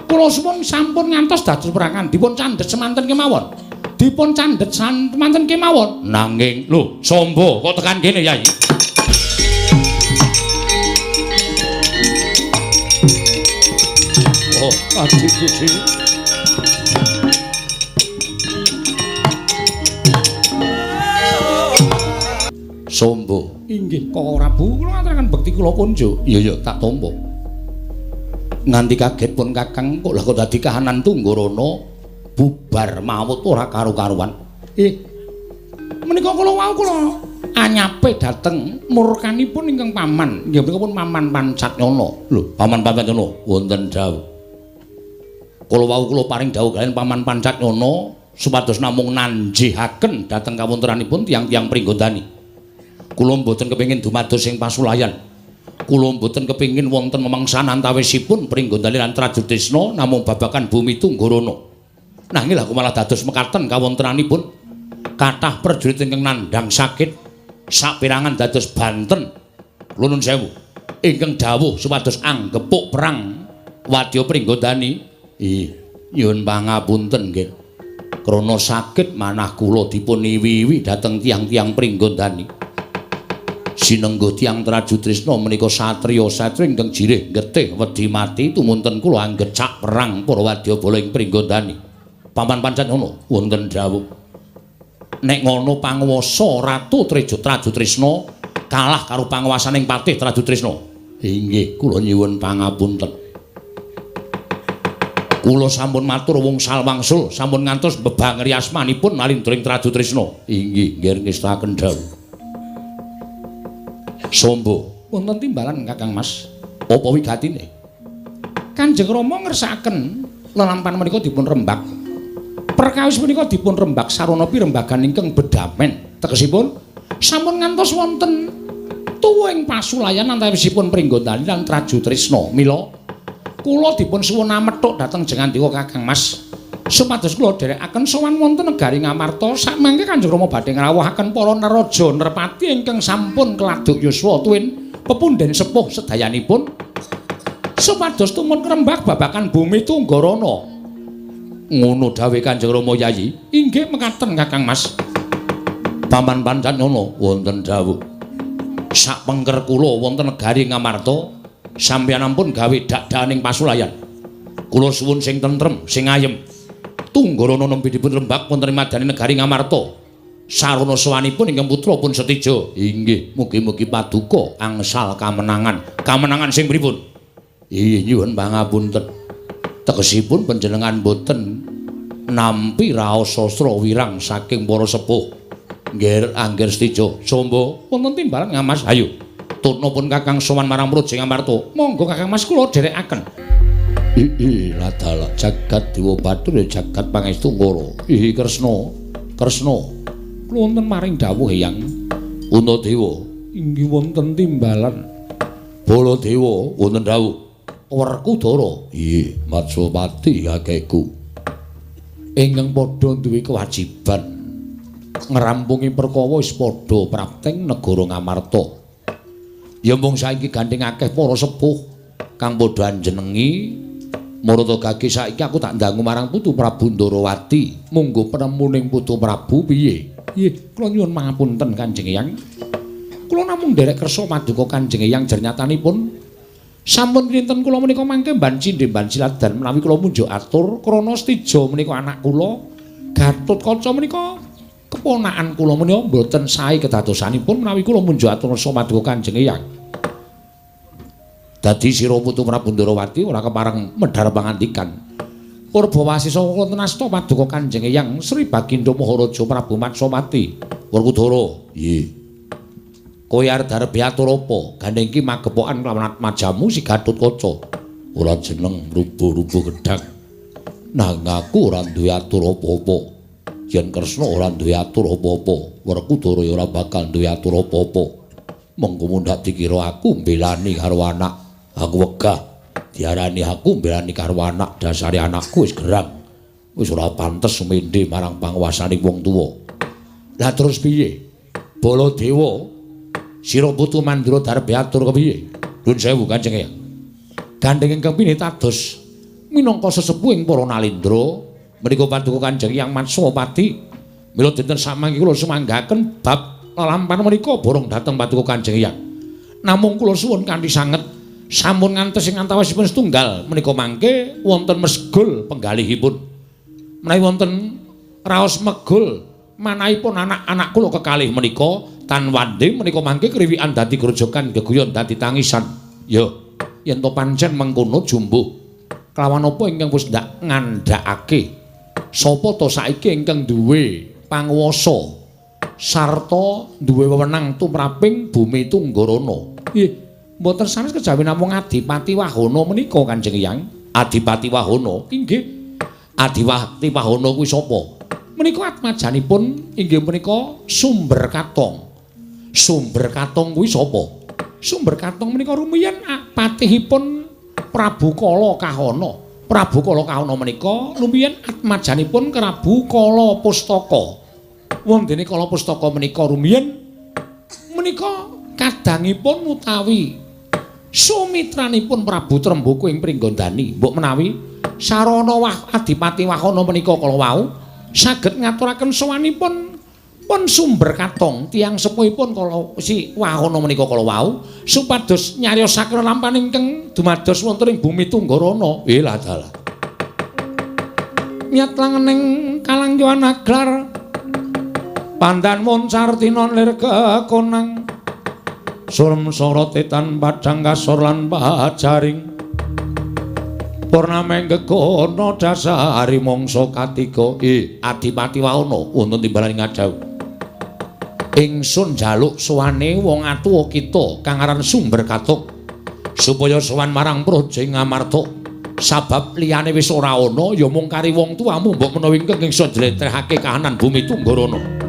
Kula suwun sampun ngantos dados perangan. Dipun candhet semanten kemawon. Dipun candhet semanten kemawon. Nanging lho, Samba kok tekan kene, Yai? Oh, adikku dhewe. Samba, inggih Koko Prabu, kula ngaturaken bekti kula kunjuk. Iya iya, tak tampa. Nganti kaget pun Kakang kok lah kok dadi kahanan Tunggarana bubar mawut ora karu-karuan. Menika kula wau kula anyape dhateng murkanipun ingkang paman. Nggih menika pun Paman Pancatnyana. Lho, Paman Pancatnyana wonten dawuh. Kula wau kula paring dawuh kaliyan Paman Pancatnyana supados namung nanjihaken dhateng kawontenanipun tiyang-tiyang Pringgondani. Kula mboten kepengin dumados ing pasulayan. Kula mboten kepengin wonten memangsan antawisipun Pringgondani lan Trajutrisna namung babagan bumi Tunggarana. Nanging lha malah dados mekaten kawontenanipun kathah prajurit ingkang nandhang sakit saperangan dados banten. Kula nuwun sewu ingkang dawuh supados anggepuk perang wadya Pringgondani. Ih, nyuwun pangapunten nggih. Krana sakit manah kula dipun iwi-iwi dhateng tiyang-tiyang Pringgondani. Sinengguh tiyang Trajutrisna menika satriya-satriya ingkang jirih getih wedi mati tumunten kula anggecak perang para wadyabala ing Pringgondani. Paman Pancatnyana wonten dawuh. Nek ngono panguwasa Ratu Trajutrisna kalah karo panguwasaning Patih Trajutrisna. Inggih, kula nyuwun pangapunten. Kula sampun matur wungsal wangsul sampun ngantos bebangeri asmanipun nalindra ing Trajutrisna. Inggih, nggih ngestaken dawuh. Samba, wonten timbalan Kakang Mas. Apa wigatine? Kanjeng Rama ngersakaken lelampan menika dipun rembag. Perkawis menika dipun rembag sarana pirembagan ingkang bedamen. Tegesipun sampun ngantos wonten tuwa ing pasulayan antawisipun Pringgondani lan Trajutrisna. Mila kula dipun suwun amethuk dhateng Jengandika Kakang Mas. Supados kula dherekaken sowan wonten negari Ngamarta sakmangke Kanjeng Rama badhe ngrawuhaken para neraja nerpati ingkang sampun keladuk yuswa tuwin pepundhen sepuh sedayanipun supados tumun ngrembag babagan bumi Tunggarana. Ngono dawuhe Kanjeng Rama Yayi. Inggih mekaten Kakang Mas. Paman Pancatnyana wonten dawuh. Sak pengker kula wonten negari Ngamarta sampeyan ampun gawe dak-dakaning pasulayan. Kula suwun sing tentrem, sing ayem. Tunggarana nembe dipun rembag wonten ing madyaning negari Ngamarta. Sarana sowanipun ingkang putra pun Setija. Inggih, mugi-mugi paduka angsal kamenangan. Kamenangan sing pripun? Inggih, nyuwun pangapunten. Tegesipun panjenengan boten nampi raos sastra wirang saking para sepuh. Nggih, angger Setija. Samba, wonten timbalan Ngamas. Ayo. Tutna pun Kakang sowan marang Praja Ngamarta. Monggo Kakang Mas kula dherekaken. Ih, ladala jagat dewa batur jagat pangestu ngara. Ih, Kresna, Kresna. Kula wonten maring dawuh Eyang Puntadewa. Inggih wonten timbalan. Baladewa wonten dawuh. Werkudara. Ih, Matswapati kakekku. Ingkang padha duwe kewajiban ngrampungi perkara wis padha prapteng negara Ngamarta. Ya mung saiki gandheng akeh para sepuh kang padha anjenengi Marata gage saiki aku tak ndangu marang Putu Prabu Ndarawati. Monggo penemuning Putu Prabu piye? Nggih, kula nyuwun pangapunten Kanjeng Eyang. Kula namung nderek kersa paduka Kanjeng Eyang jernyatanipun sampun kinten kula menika mangke banci ndemban siladan menawi kula munjuk atur krana Stija menika anak kula, Gatotkaca menika keponakan kula menika mboten sae kedadosanipun menawi kula munjuk atur kersa paduka Kanjeng Eyang. Dadi sira Putu Prabu Ndarawati ora kepareng medhar pangandikan. Purbawasisa wonten asta paduka Kanjeng Eyang Sri Baginda Maharaja Prabu Matsapati. Werkudara, nggih. Kowe arep darep atur apa? Gandeng iki magepokan kelawan atmajamu si Gatotkaca. Ora jeneng rubuh-rubuh gedhang. Nang aku ora duwe atur apa-apa. Yen Kresna ora duwe atur apa-apa, Werkudara ya ora bakal duwe atur apa-apa. Mengko mundhak dikira aku mbelani karo anak. Aku wegah diarani aku mbelani karo anak, dasare anakku wis gerang. Wis ora pantes sumende marang panguwasane wong tuwa. Lah terus piye? Baladewa, sira Putu Mandura darep atur kepiye? Nuwun sewu Kanjeng Eyang. Gandeng ingkang pinitados minangka sesepuhing para nalendra menika paduka Kanjeng Eyang Matsapati. Mila dinten samangke kula sumanggaken bab lelampan menika borong dhateng paduka Kanjeng Eyang. Namung kula suwun kanthi sanget sampun ngantos ing antawisipun setunggal menika mangke wonten mesgul penggalihipun. Menawi wonten raos megul manahipun anak-anak kula kekalih menika tan wande menika mangke kriwikan dadi grojogan geguyon dadi tangisan. Ya, yen to pancen mengkono jumbuh kelawan apa ingkang wis ndak ngandhakake? Sapa to saiki ingkang duwe panguwasa sarta duwe wewenang tumraping bumi Tunggarana? Nggih, mboten sanes kejawi namung Adipati Wahana menika Kanjeng Eyang. Adipati Wahana? Inggih. Adipati Wahana kuwi sapa? Menika atmajanipun inggih menika Sumber Katong. Sumber Katong kuwi sapa? Sumber Katong menika rumiyin patihipun Prabu Kala Kahana. Prabu Kala Kahana menika rumiyin atmajanipun Prabu Kala Pustaka. Wondene Kala Pustaka menika rumiyin menika kadangipun utawi sumitranipun Prabu Tremboko ing Pringgondani. Mbok menawi sarana Adipati Wahana menika kala wau saged ngaturaken sowanipun pun Sumber Katong tiyang sepuhipun kala si Wahana menika kala wau supados nyariosaken lelampan ingkang dumados wonten ing bumi Tunggarana. Lah dalah. Nyat langening kalangguhan aglar pandan moncar tinon lir kekonang surem sorote tan padhang kasor lan pajaring purname gegono dasari mangsa katiga. Adipati Wahana wonten timbalan ngadhawuh ingsun njaluk sowane wong atuwa kita kang aran Sumber Katong supaya sowan marang Praja ing Amarta sabab liyane wis ora ana ya mung kari wong tuamu mbok menawa ingkang iso njlentrehake kahanan bumi Tunggarana.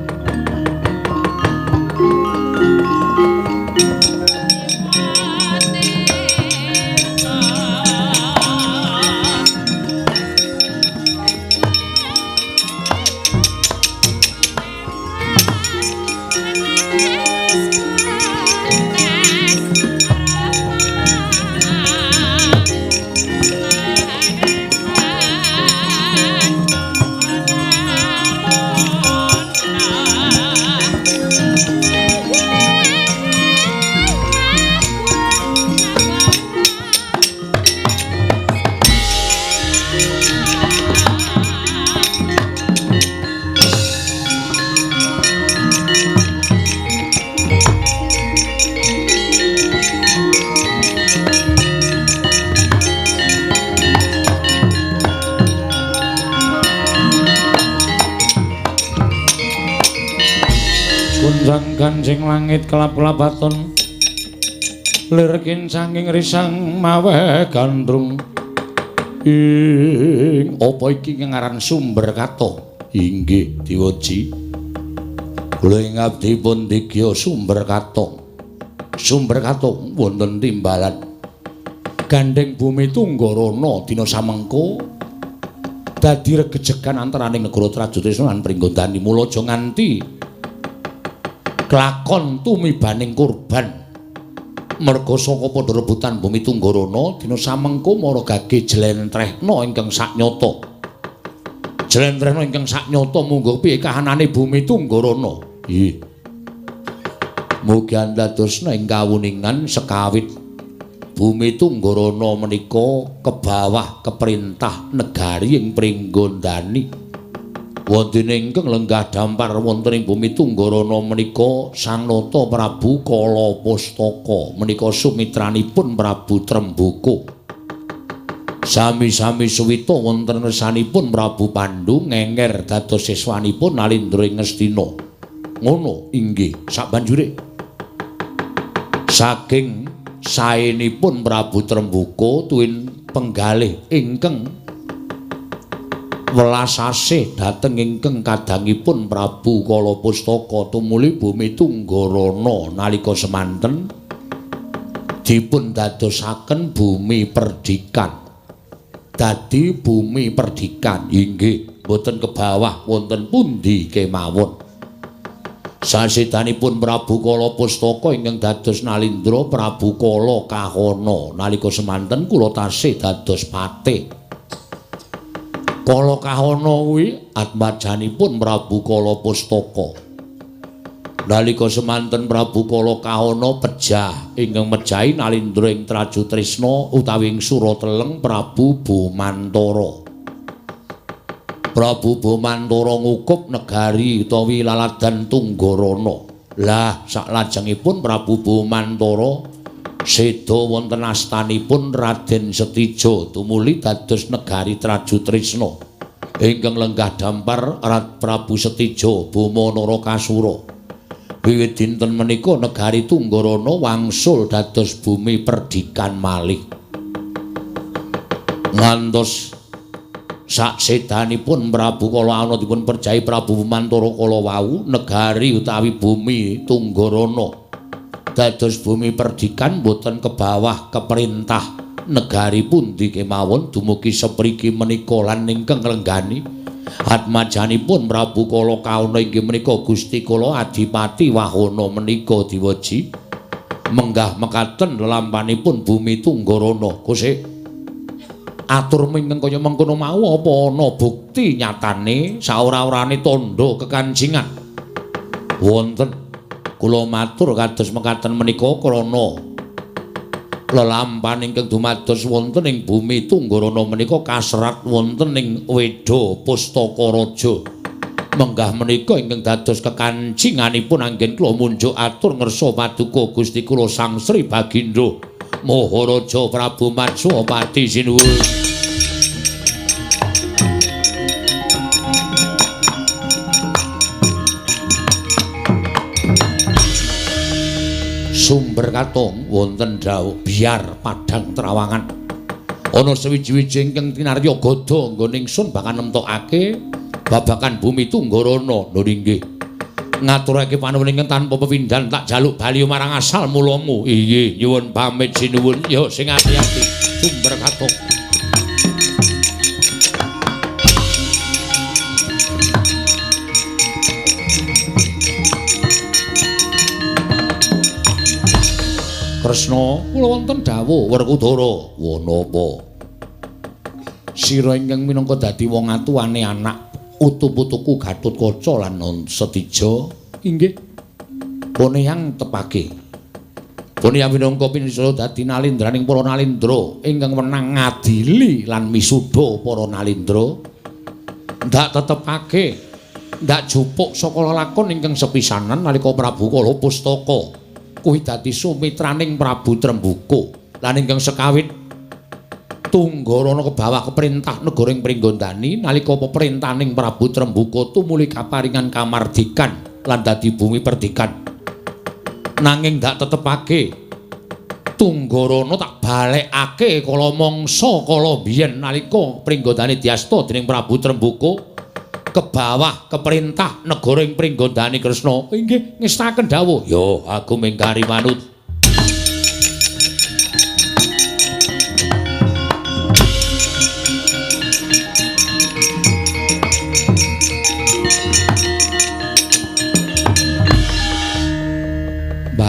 Ganjing langit kelap-kelapaton lir kincanging risang mawe gandrung. Ing apa iki ngaran Sumber Katong? Inggih Dewaji, kula ing abdi pun digya Sumber Katong. Sumber Katong wonten timbalan gandeng bumi Tunggarana dina samengko dadi regejegan antaraning negara Trajutrisna lan Pringgondani. Mula aja nganti kelakon tumibaning kurban Merga saka padha rebutan bumi Tunggarana dina samengko mara gage jlentrehna ingkang saknyata. Jlentrehna ingkang saknyata munggo piye kahanane bumi Tunggarana. Nggih. Mugi andadosna ing kawuningan sekawit bumi Tunggarana menika kebawah keperintah negari ing Pringgondani. Wonten ingkang lenggah dampar wonten ing bumi Tunggarana menika Sang Nata Prabu Kala Pustaka menika sumitranipun Prabu Tremboko. Sami-sami suwita wonten ngersanipun Prabu Pandu ngenger dados siswanipun Nalindra ing Ngastina. Ngono inggih sabanjure saking saenipun Prabu Tremboko tuwin penggalih ingkang welas asih dhateng ingkang kadangipun Prabu Kala Pustaka tumuli bumi Tunggarana nalika semanten dipun dadosaken bumi perdikan. Dadi bumi perdikan inggih boten kebawah wonten pundi kemawon. Sasedanipun Prabu Kala Pustaka ingkang dados Nalindra Prabu Kala Kahana nalika semanten kula tasih dados patih. Kala Kahana kuwi atmajanipun Prabu Kala Pustaka. Nalika semanten Prabu Kala Kahana pejah ingkang mejahi Nalindra ing Trajutrisna utawi ing Surateleng Prabu Bomantara. Prabu Bomantara ngukup negari utawi laladan Tunggarana. Lah saklajengipun Prabu Bomantara seda wonten astanipun Raden Setija tumuli dados negari Trajutrisna ingkang lenggah dampar Rat Prabu Setija Boma Narakasura. Wiwit dinten menika negari Tunggarana wangsul dados bumi perdikan malih. Ngantos saksedanipun Prabu Kala ana dipun perjahi Prabu Bomantara kala wau negari utawi bumi Tunggarana dados bumi perdikan boten kebawah keperintah negari pundi kemawon dumugi sepriki menika lan ingkang nglenggani atmajanipun Prabu Kala Kahana inggih menika Gusti Kala Adipati Wahana menika diweji menggah mekaten lelampanipun bumi Tunggarana. Gusti atur ingkang kaya mengkono mau apa ana bukti nyatane saora-orane tandha kekancingan? Wonten. Kula matur kados mekaten menika krana lelampan ingkang dumados wonten ing bumi Tunggarana menika kaserat wonten ing Weda Pustaka Raja. Menggah menika ingkang dados kekancinganipun anggen kula munjuk atur ngersa paduka Gusti kula Sang Sri Bagindo Maharaja Prabu Matswapati sinuwun. Sumber katong wonten dawuh biar padang trawangan. Ana sewiji-wiji ingkang tinarya gada nggone ingsun bakal nemtokake babagan bumi Tunggarana. Lho inggih. Ngaturake panuwun ingkang tanpa pepindhan tak jaluk bali marang asal mulamu. Inggih, nyuwun pamit sinuwun. Ya sing ati-ati. Sumber katong. Kresna, kula wonten dawuh Werkudara. Wanapa? Sira ingkang minangka dadi wong atuwane anak utu-putuku Gatotkaca lan Setija inggih Poneyang tepake. Poneyang minangka pinisara dadi nalindraning para nalindra ingkang wenang ngadili lan misuda para nalindra. Ndak tetepake, ndak jupuk saka lelakon ingkang sepisanan nalika Prabu Kala Pustaka kuwi dadi sumitraning Prabu Tremboko lan ingkang sekawit Tunggarana kebawah keperintah negara ing Pringgondani nalika peperintahaning Prabu Tremboko tumuli kaparingan kamardikan lan dadi bumi perdikan. Nanging ndak tetepake Tunggarana tak balekake kala mangsa kala biyen nalika Pringgondani diasta dening Prabu Tremboko kebawah keperintah negara ing Pringgondani. Kresna inggih ngestaken dawuh. Ya aku mingkari manut.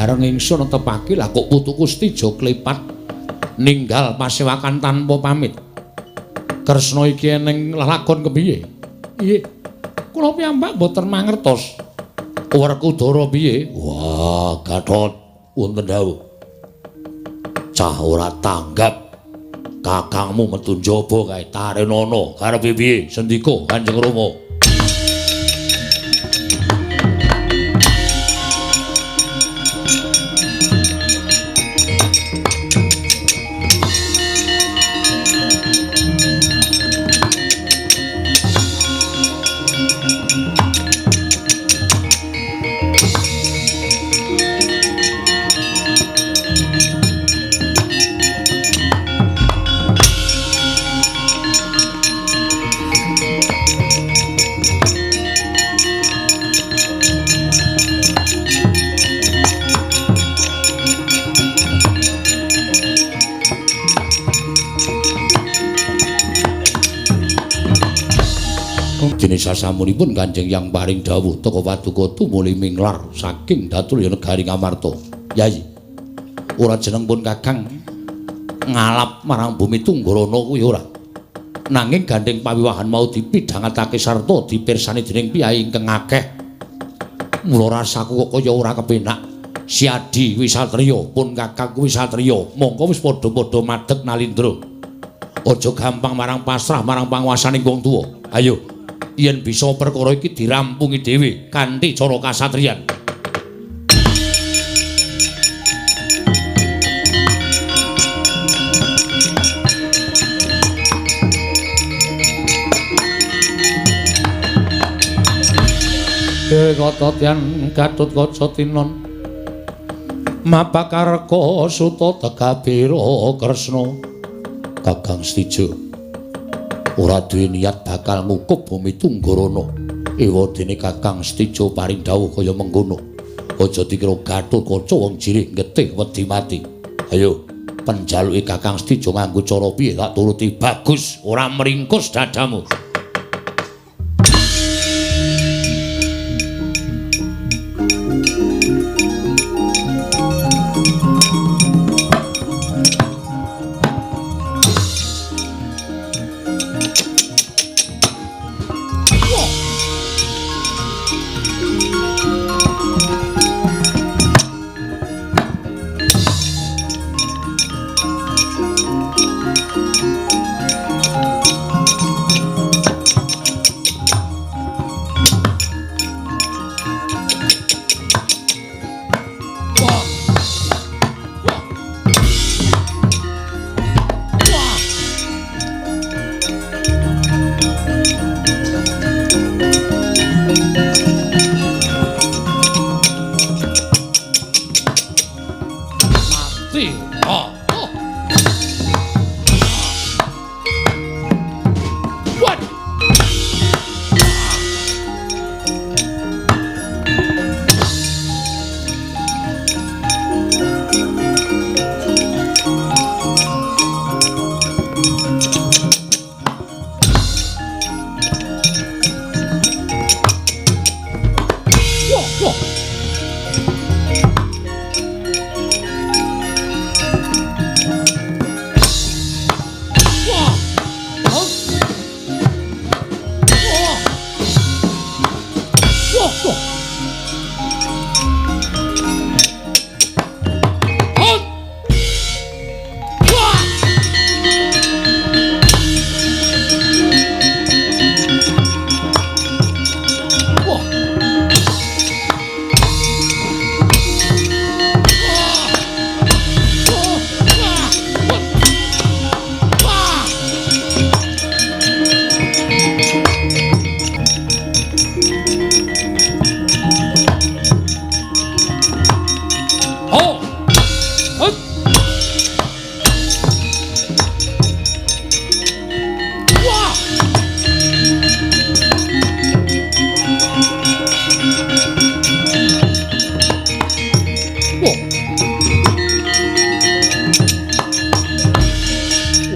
Bareng ingsun netepake lah kok putuku Stija klepat ninggal pasewakan tanpa pamit. Kresna iki eneng lelakon kepiye? Nggih. Kula piyambak mboten mangertos. Werkudara piye? Wah, Gatot wonten dawuh. Cah ora tanggap. Kakangmu metu njaba kae tarenana karepe piye? Sendika Kanjeng Rama. Dene sasampunipun Kanjeng Yang paring dawuh teka paduka tumuli minglar saking Datulya negari Ngamarta. Yayi, ora jeneng pun Kakang ngalap marang bumi Tunggarana kuwi ora. Nanging gandheng pawiwahan mau dipidhangatake sarta dipirsani dening piyai ingkang akeh. Mula rasaku kok kaya ora kepenak. Siadi kuwi satriya, pun Kakang kuwi satriya, mongko wis padha-padha madeg nalindra. Aja gampang marang pasrah marang panguwasaning wong tuwa. Ayo, yen bisa perkara iki dirampungi dhewe kanthi cara kasatriyan. Kata Tyan Gatotkaca tinon mapakarka suta tegabira Kresna. Kakang Stija ora duwe niat bakal ngukup bumi Tunggarana. Ewadene Kakang Stija paring dawuh kaya mengkono. Aja dikira Gatotkaca wong jirih getih wedi mati. Ayo penjaluke Kakang Stija nganggo cara piye tak turuti. Bagus, ora meringkus dadamu.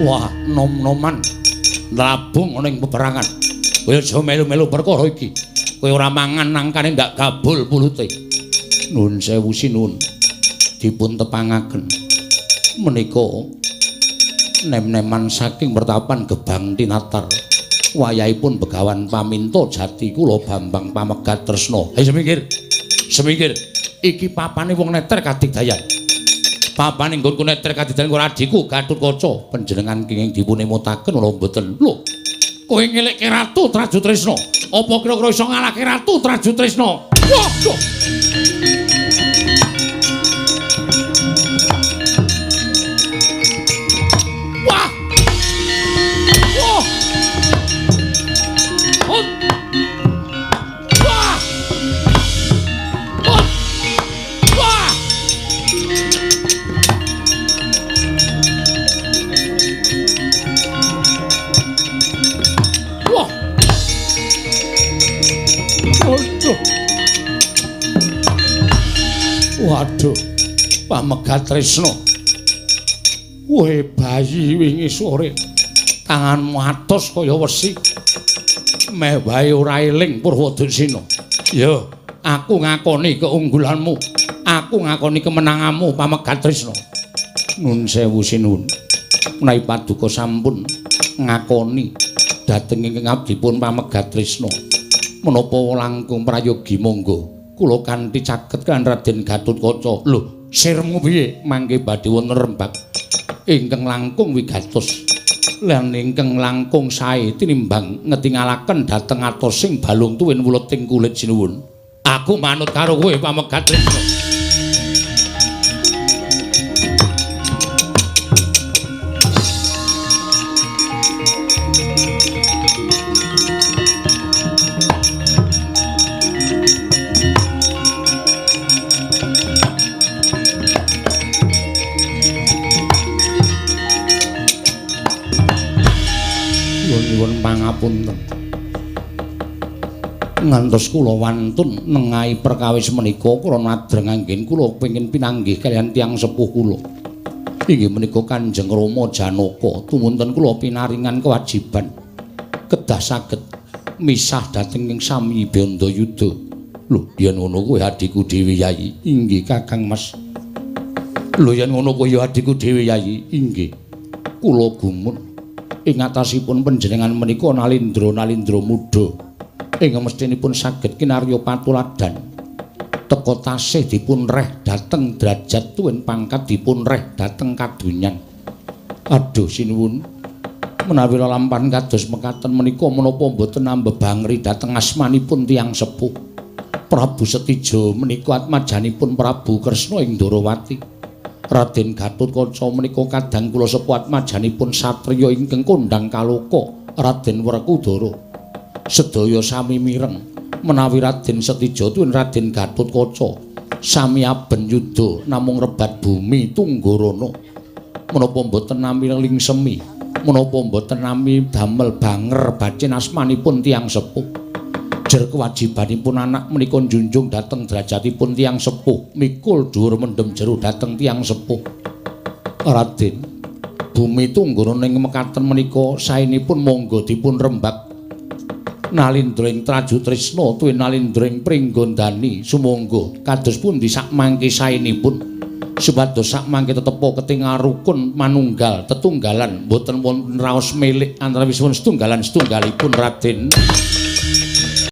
Wah, nom-noman nrabung ana ing peperangan. Kowe aja melu-melu perkara iki. Kowe ora mangan nangkane ndak gabul pulute. Nuwun sewu sinuwun. Dipun tepangaken menika nem-neman saking pertapan Gebang Tinatar. Wayahipun Begawan paminta jati kula Bambang Pamegat Tresna. Ayo semingkir. Semingkir. Iki papane wong neter kadigdayan. Papane nggonku neter kadigdayan karo adhiku Gatotkaca. Panjenengan kenging dipun emutaken ora mboten? Lho, kowe ngelekke Ratu Trajutrisna. Apa kira-kira iso ngalahke Ratu Trajutrisna? Waduh. Wah. Wah. Hut. Wah. Hut. Wah. Wah. Waduh. Waduh. Pamegat Tresna. Kowe bayi wingi sore tanganmu atos kaya wesi. Meh wae ora eling Purwoduksina. Ya, aku ngakoni keunggulanmu. Aku ngakoni kemenanganmu Pamegat Tresna. Nun sewu sinuwun. Menawi paduka sampun ngakoni dhateng ingkang abdipun Pamegat Tresna. Menapa langkung prayogi monggo kula kanthi caket kan Raden Gatotkaca. Lho, sirmu piye? Mangke badhe wonten rembag ingkang langkung wigatos lan ingkang langkung sae tinimbang ngetingalaken dhateng atosing balung tuwin wuleting kulit sinuwun. Aku manut karo kowe Pamegat Tresna. Nyuwun pangapunten. Ngantos kula wantun nengahi perkawis menika kula nadreng anggen kula pengin pinanggih kaliyan tiyang sepuh kula. Inggih menika Kanjeng Rama Janaka. Tumunten kula pinaringan kewajiban kedah saged misah dhateng ing sami Bandayuda. Lho, yen ngono kuwi adhiku dhewe Yayi. Inggih Kakang Mas. Lho yen ngono kuwi ya adhiku dhewe Yayi. Inggih. Kula gumun ing atasipun panjenengan menika nalindra-nalindra muda ing mestinipun saged kinarya patuladan teka tasih dipun reh dhateng derajat tuwin pangkat dipun reh dhateng kadonyan. Aduh sinuwun, menawi lelampahan kados mekaten menika menapa mboten ambebangri dhateng asmanipun tiyang sepuh Prabu Setija menika atmajanipun Prabu Kresna ing Ndorowati. Raden Gatotkaca menika kadang kula sepuh atmajanipun satriya ingkang kondhang kaloka Raden Werkudara. Sedaya sami mireng menawi Raden Setija tuwin Raden Gatotkaca sami aben yuda namung rebat bumi Tunggarana. Menapa mboten nami lingsemi, menapa mboten nami damel banger bacin asmanipun tiyang sepuh. Jer kewajibanipun anak menika njunjung dhateng derajatipun tiyang sepuh, mikul dhuwur mendem jero dhateng tiyang sepuh. Raden, bumi Tunggarana ing mekaten menika saenipun monggo dipun rembag nalindra ing Trajutrisna tuwin nalindra ing Pringgondani sumangga kados pundi sakmangke saenipun supados sakmangke tetepa ketingal rukun manunggal tetunggalan mboten wonten raos milik antawisipun setunggalan setunggalipun Raden.